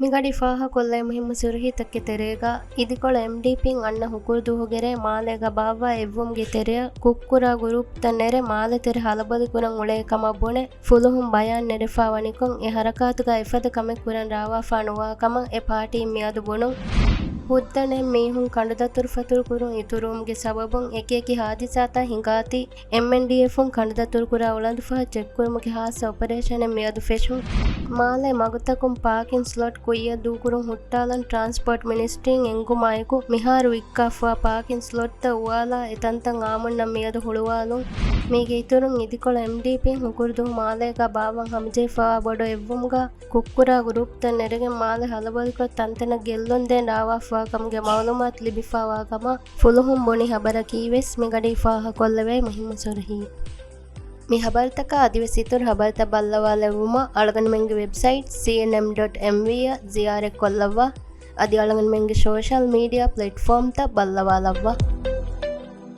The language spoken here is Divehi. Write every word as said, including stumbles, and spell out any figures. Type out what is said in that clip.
މިގަޑި ފާހަކޮށްލައި މުހިއްމު ސުރުހީތަކެއް ތެރޭގަ، އިދިކޮޅު އެމްޑީޕީން އަންނަ ހުކުރުދުވަހުގެ ރޭ މާލޭގަ ބާއްވާ އެއްވުމުގެ ތެރެއަށް ކުއްކުރާ ގުރޫޕްތައް ނެރެ މާލެތެރެ ހަލަބޮލިކުރަން އުޅޭ ކަމަށް ބުނެ، ފުލުހުން ބަޔާން ނެރެފާވަނިކޮށް، އެ ހަރަކާތުގަ އެފަދަ ކަމެއް ކުރަން ރާވާފާ ނުވާ ކަމަށް އެ ޕާޓީން މިއަދު ބުނުން. ހުއްދަނެއް މީހުން ކަނޑުދަތުރުފަތުރު ކުރުން އިތުރުވުމުގެ ސަބަބުން އެކިއެކި ހާދިސާތައް ހިނގާތީ، އެމްއެންޑީއެފުން ކަނޑުދަތުރުކުރާ އުޅަނދުފަހަށް ޗެކްކުރުމުގެ ހާއްސަ އޮޕަރޭޝަނެއް މިއަދު ފެށުން. މާލޭ މަގުތަކުން ޕާކިން ސްލޮޓް ކުއްޔަށް ދޫކުރުން ހުއްޓާލަން ޓްރާންސްޕޯޓް މިނިސްޓްރީން އެންގުމާއެކު، މިހާރު ވިއްކާފަވާ ޕާކިން ސްލޮޓްތައް އުވާލާ އެތަންތަން އާމުންނަށް މިއަދު ހުޅުވާލުން. މީގެ އިތުރުން އިދިކޮޅު އެމްޑީޕީން ހުކުރުދުވަހު މާލޭގަ ބާއްވަން ހަމަޖެހިފަވާ ބޮޑު އެއްވުމުގަ، ކުއްކުރާ ގުރޫޕްތައް ނެރެގެން މާލެ ހަލަބޮލިކޮށް ތަންތަނަށް ގެއްލުންދޭން ރާވާފަވާ ކަމުގެ މައުލޫމާތު ލިބިފަވާ ކަމަށް ފުލުހުން ބުނި ހަބަރަކީވެސް މިގަޑީ ފާހަކޮށްލެވޭ މުހިއްމު ސުރުހީ. މި ހަބަރުތަކާ އަދިވެސް އިތުރު ހަބަރުތައް ބައްލަވާލެއްވުމަށް އަޅުގަނޑުމެންގެ ވެބްސައިޓް ސީއެންއެމް ޑޮޓް އެމްވީ އަށް ޒިޔާރަތް ކޮށްލައްވާ. އަދި އަޅުގަނޑުމެންގެ ސޯޝަލް މީޑިއާ ޕްލެޓްފޯމްތައް ބައްލަވާލައްވާ.